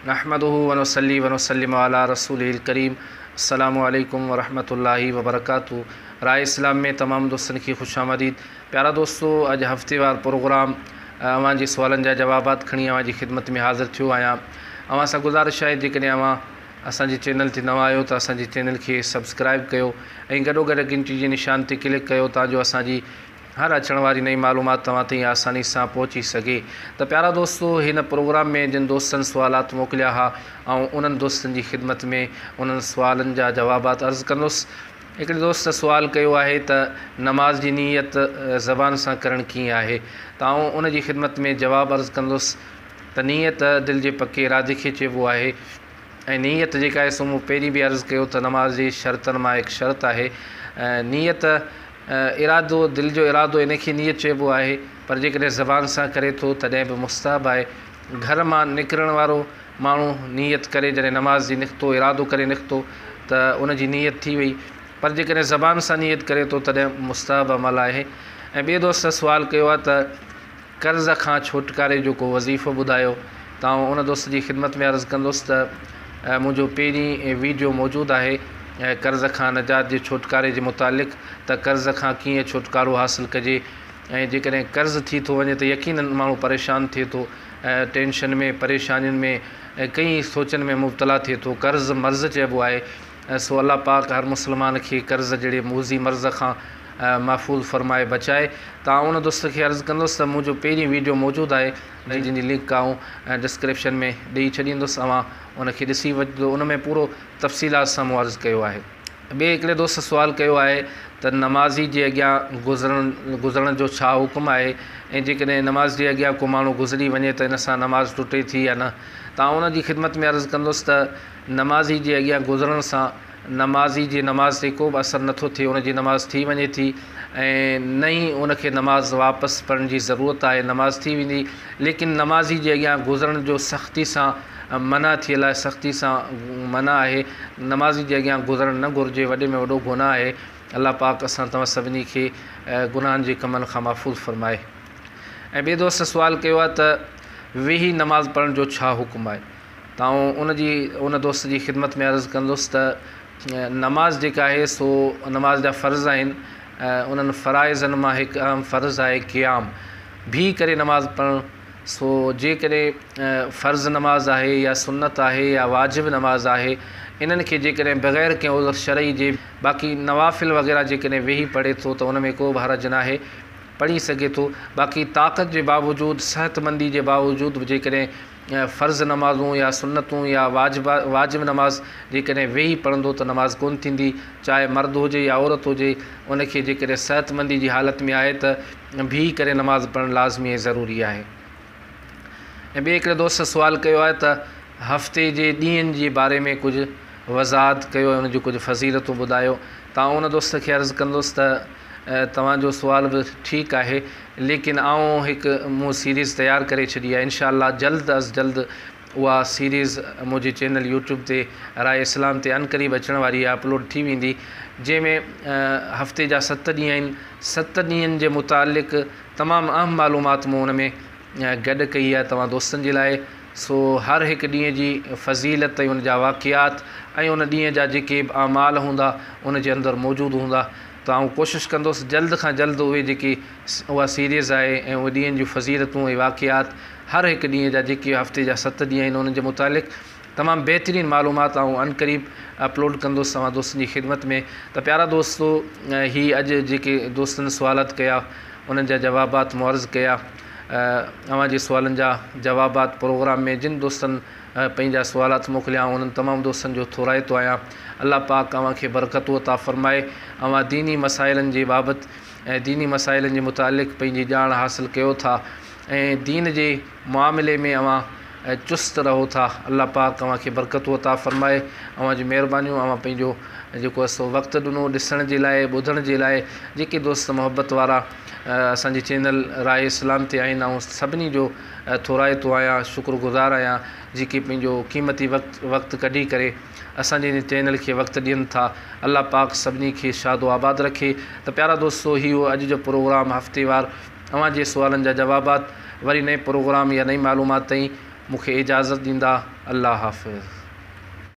نحمده ونصلي ونسلم علي رسوله الڪريم السلام عليڪم ورحمة الله وبرڪاته راء اسلام ۾ تمام دوستن کي خوش آمديد پيارا دوستو اڄ هفتيوار پروگرام اوهان جي سوالن جا جوابات کڻي اوهان جي خدمت ۾ حاضر ٿيو آهيان اوهان سان گذارش آهي جيڪڏهن اوهان اسان جي چينل تي نوان آهيو ته اسان جي چينل کي سبسڪرائب ڪيو ۽ گڏو گڏ گهنٽي جي نشان تي ڪلڪ ڪيو تان جو اسان جي هر اچڻ واري نئين معلومات توهان تائين آساني سان پهچي سگهي ته پيارا دوستو هن پروگرام ۾ جن دوستن سوالات موڪليا ها آئون انهن دوستن جي خدمت ۾ انهن سوالن جا جوابات عرض ڪندس هڪڙي دوست سوال ڪيو آهي ته نماز جي نيت زبان سان ڪرڻ ڪيئن آهي ته آئون ان جي خدمت ۾ جواب عرض ڪندس ته نيت دل جي پڪي ارادي کي چئبو آهي ۽ نيت جيڪا آهي سو مون پهرين به عرض ڪيو ته نماز جي شرطن مان هڪ شرط آهي نيت ارادو دل جو ارادو ان کي نيت چئبو آهي پر جيڪڏهن زبان سان ڪري ٿو تڏهن به مستحب آهي. گهر مان نڪرڻ وارو ماڻهو نيت ڪري جڏهن نماز جي نڪتو ارادو ڪري نڪتو ته ان جي نيت ٿي وئي پر جيڪڏهن زبان سان نيت ڪري ٿو تڏهن مستحب عمل آهي ۽ ٻئي دوست سوال ڪيو آهي ته قرض کان ڇوٽڪاري جو ڪو وظيفو ٻڌايو ته آئون ان دوست جي خدمت ۾ عرض ڪندس ته منهنجو پهرين ويڊيو موجود آهي قرض کان نجات جي ڇوٽڪاري جي متعلق ته قرض کان ڪيئن ڇوٽڪارو حاصل ڪجي ۽ جيڪڏهن قرض ٿي ٿو وڃي ته يقينن ماڻهو پريشان ٿئي ٿو ٽينشن ۾ پريشانين ۾ ڪئين سوچن ۾ مبتلا ٿئي ٿو قرض مرض چئبو آهي سو الله پاڪ هر مسلمان کي قرض جهڙي موذي مرض کان محفوظ فرمائي بچائي ته آئون ان دوست کي عرض ڪندس ته منهنجو پهرين ويڊيو موجود آهي جنهن جي لنڪ آئون ڊسڪرپشن ۾ ڏئي ڇڏيندس اوهان ان کي ڏسي وٺجو ان ۾ پورو تفصيلات سان مون عرض ڪيو آهي. ٻئي هڪڙي دوست سوال ڪيو آهي ته نمازي جي اڳيان گذرڻ گذرڻ جو ڇا حڪم آهي ۽ جيڪڏهن نماز جي اڳيان ڪو ماڻهو گذري وڃي ته ان سان نماز ٽٽي ٿي يا نه ته آئون ان جي خدمت ۾ عرض ڪندس ته نمازي جي اڳيان گذرڻ سان نمازي جي نماز تي ڪو به اثر نٿو ٿئي ان جي نماز ٿي وڃي ٿي ۽ نه ئي ان کي نماز واپس پڙهڻ جي ضرورت آهي نماز ٿي ويندي ليڪن نمازي جي اڳيان گذرڻ جو سختي سان منع ٿيل آهي سختي سان منع آهي نمازي جي اڳيان گذرڻ نه گهرجي وڏي ۾ وڏو گناهه آهي الله پاڪ اسان توهان سڀني کي گناهن جي ڪمن کان محفوظ فرمائي ۽ ٻئي دوست سوال ڪيو آهي ته ويهي نماز پڙهڻ جو ڇا حڪم آهي ته آئون ان جي ان دوست جي خدمت ۾ عرض ڪندس ته نماز جيڪا آهي سو نماز جا فرض آهن انهن فرائضن مان هڪ اهم فرض آهي قيام بيهي ڪري نماز پڙهڻ سو جيڪڏهن فرض نماز آهي يا سنت آهي يا واجب نماز آهي انهن کي جيڪڏهن بغير ڪنهن عذر شرعي جي باقي نوافل وغيره جيڪڏهن ويهي پڙهي ٿو ته ان ۾ ڪو به حرج ناهي پڙهي سگهي ٿو باقي طاقت جي باوجود صحتمندي جي باوجود به جيڪڏهن فرض نمازون يا سنتون يا واجب نماز جيڪڏهن ويهي پڙهندو ته نماز ڪونه ٿيندي، چاهي مرد هجي يا عورت هجي، ان کي جيڪڏهن صحتمندي جي حالت ۾ آهي ته بيهي ڪري نماز پڙهڻ لازمي ۽ ضروري آهي. ۽ ٻئي هڪڙي دوست سوال ڪيو آهي ته هفتي جي ڏينهن جي باري ۾ ڪجهه وضاحت ڪيو ۽ ان جون ڪجهه فضيلتون ٻڌايو ته آئون ان دوست کي عرض ڪندس ته توهان جو سوال به ٺيڪ آهي ليڪن آئون هڪ مون سيريز تيار ڪري ڇڏي آهي انشاء الله جلد از جلد اها سيريز منهنجي چينل يوٽيوب تي راء اسلام تي عنقريب اچڻ واري آهي اپلوڊ ٿي ويندي جنهن ۾ هفتي جا ست ڏينهن آهن ست ڏينهن جي متعلق تمام اهم معلومات مون ان ۾ گڏ ڪئي آهي توهان دوستن جي لاء سو هر هڪ ڏينهن جي فضيلت ۽ ان جا واقعات ۽ ان ڏينهن جا جيڪي به اعمال هوندا ان جي اندر موجود هوندا ته آئون ڪوشش ڪندس جلد کان جلد اهي جيڪي اها سيريز آهي ۽ اهي ڏينهن جون فضيلتون ۽ واقعات هر هڪ ڏينهن جا جيڪي هفتي جا ست ڏينهن آهن انهن جي متعلق تمام بهترين معلومات آئون عنقريب اپلوڊ ڪندس اوهان دوستن جي خدمت ۾ ته پيارا دوستو هي اڄ جيڪي دوستن سوالات ڪيا انهن جا جوابات مون عرض ڪيا اوهان جي سوالن جا جوابات پروگرام ۾ جن دوستن پنهنجا سوالات موڪليا آئون انهن تمام دوستن جو ٿورائتو آهيان الله پاڪ اوهان کي برڪتون عطا فرمائي اوهان ديني مسائلن جي بابت ۽ ديني مسائلن جي متعلق پنهنجي ڄاڻ حاصل ڪيو ٿا ۽ دين جي معاملي ۾ اوهان چست رهو ٿا الله پاڪ اوهان کي برڪتون عطا فرمائي اوهان جون مهربانيون اوهان پنهنجو جيڪو سو وقت ڏنو ڏسڻ جي لاء ٻڌڻ جي لاء جيڪي دوست محبت وارا اسان جي چينل راء اسلام تي آهن آئون سڀني جو ٿورائتو آهيان شڪر گذار آهيان جيڪي پنهنجو قيمتي وقت وقت ڪڍي ڪري اسان جي هن چينل کي وقت ڏين ٿا الله پاڪ سڀني کي شاد و آباد رکي ته پيارا دوستو هي هو اڄ جو پروگرام هفتيوار اوهان جي سوالن جا جوابات وري نئين پروگرام يا نئين معلومات تائين مون کي اجازت ڏيندا. الله حافظ.